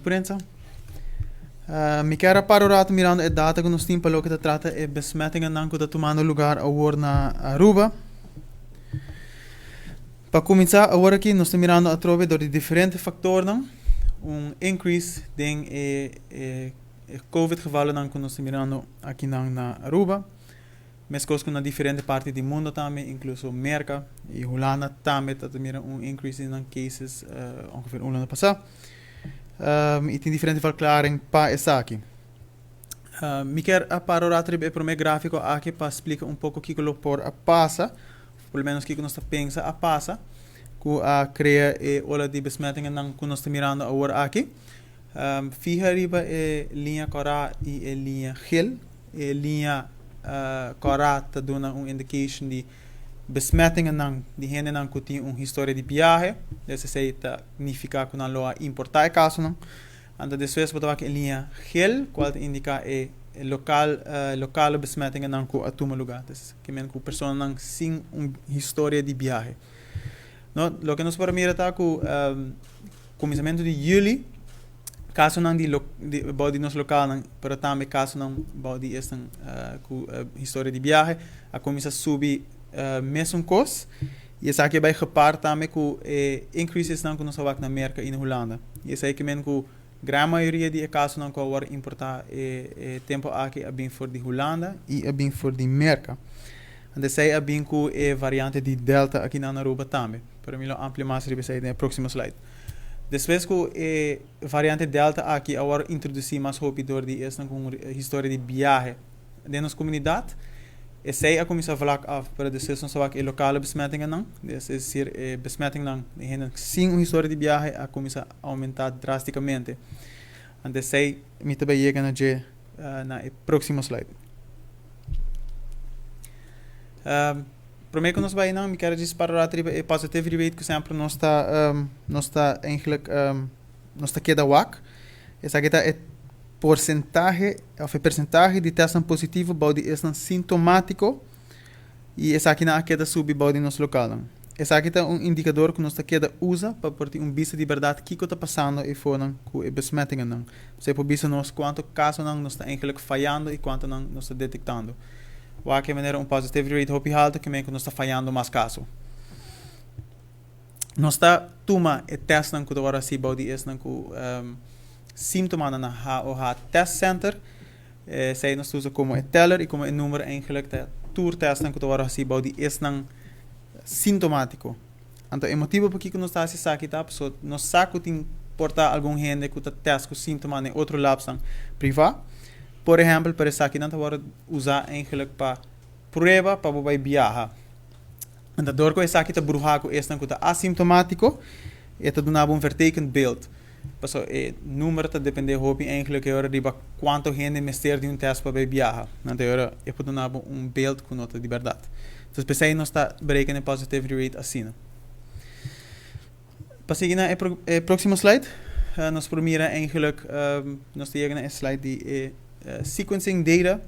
prensa. Mi kier a para un rato mirando e data ku nos tin pa loke ta trata e besmettingennan ku ta tumando lugar awor na Aruba. Pa kuminsá, awor aki nos ta mirando atrobe dor di diferente faktornan un increase den e e covid gevallennan ku nos ta mirando akinan na Aruba. Meskos ku na diferente parti di mundo tambe, inkluso Merka i Hulanda tambe ta mira un increase den nan cases ongeveer un luna pasá. I tin diferente verklaring pa esaki. Mi kier a para un rato riba e promé gráfiko aki pa splika un poko kiko lo por a pasa, òf por lo menos kiko nos ta pensa a pasa, ku a krea e ola di besmettingennan ku nos ta mirando awor aki. Fiha riba e liña kòrá i e liña gel. E liña kòrá ta duna un indication di besmettingennan di hendenan ku tin un historia di biahe. Dus esei ta nifiká ku nan lo a importá e kasonan. Anto despues bo ta wak e liña gel kual ta indiká e lokal lokale besmettingennan ku a tuma lugá. Dus ke men ku personanan sin un historia di biahe. No, loke nos por a mira ta ku kuminsamentu di yüli kasonan di di bou di nos lokalnan pero tambe kasonan bou di esnan ku historia di biahe a kuminsá subi mesun kos i esaki a bai gepar tambe ku e increasesnan ku nos a wak na Merka i na Hulanda i esei ke men ku gran mayoria di e kasonan ku a wòrdu importá e e tempu aki a bin for di Hulanda i a bin for di Merka. Anto esei a bin ku e variante di Delta aki na Aruba tambe. Pero mi lo amplia mas riba esei den e próksimo slide. Despues ku e variante Delta aki a wòrdu introdusí mas hopi dor di esnan ku un historia di biahe den nos komunidat, esei a kuminsá vlak af, pero despues nos a wak e lokale besmettingennan, es desir e besmettingnan di hende sin un historia di biahe a kuminsá oumentá drástikamente. Anto esei mi ta bai yega na dje na e próksimo slide. Promé ku nos bai nan, mi kier djis para un rato riba e positivity rate ku semper nos ta nos ta eigenlijk nos ta keda wak. Esaki ta e porsentahe òf e persentahe di tèstnan positivo bou di esnan sintomátiko i esakinan a keda subi bou di nos lokalnan. Esaki ta un indikador ku nos ta keda usa pa por tin un bista di bèrdat kiko ta pasando eifonan ku e besmettingennan. Esei por bisa nos kuantu kasonan nos ta eigenlijk fayando i kuantunan nos ta detektando. Wak e manera un positivity rate hopi haltu ke men ku nos ta fayando mas kaso. Nos ta tuma e tèstnan ku ta wòrdu hasi bou di esnan ku símtomanan na HOH Test Center. Esei nos ta usa komo e teller i komo e number eigenlijk ta tur tèstnan ku ta wòrdu hasi bou di esnan sintomátiko. Anto e motibu pakiko nos ta hasi esaki ta pasobra nos sa ku tin por ta algun hende ku ta tèst ku síntoma den otro labsnan privá. Por ehèmpel, pero esakinan ta wòrdu usá eigenlijk pa prueba pa bo bai biaha. Anto dor ku esaki ta bruhá ku esnan ku ta asimptomátiko, e ta duna bo un vertekend beeld. Pasobra e number ta dependé hopi eigenlijk e ora riba kuantu hende mester di un tèst pa bai biaha. Anto e ora e por duna bo un beeld ku no ta di bèrdat. Entonces p'esei nos ta bereken e positivity rate asina. Pa sigui na e próksimo slide, nos por mira eigenlijk nos ta yega na e slide di e sequencing data.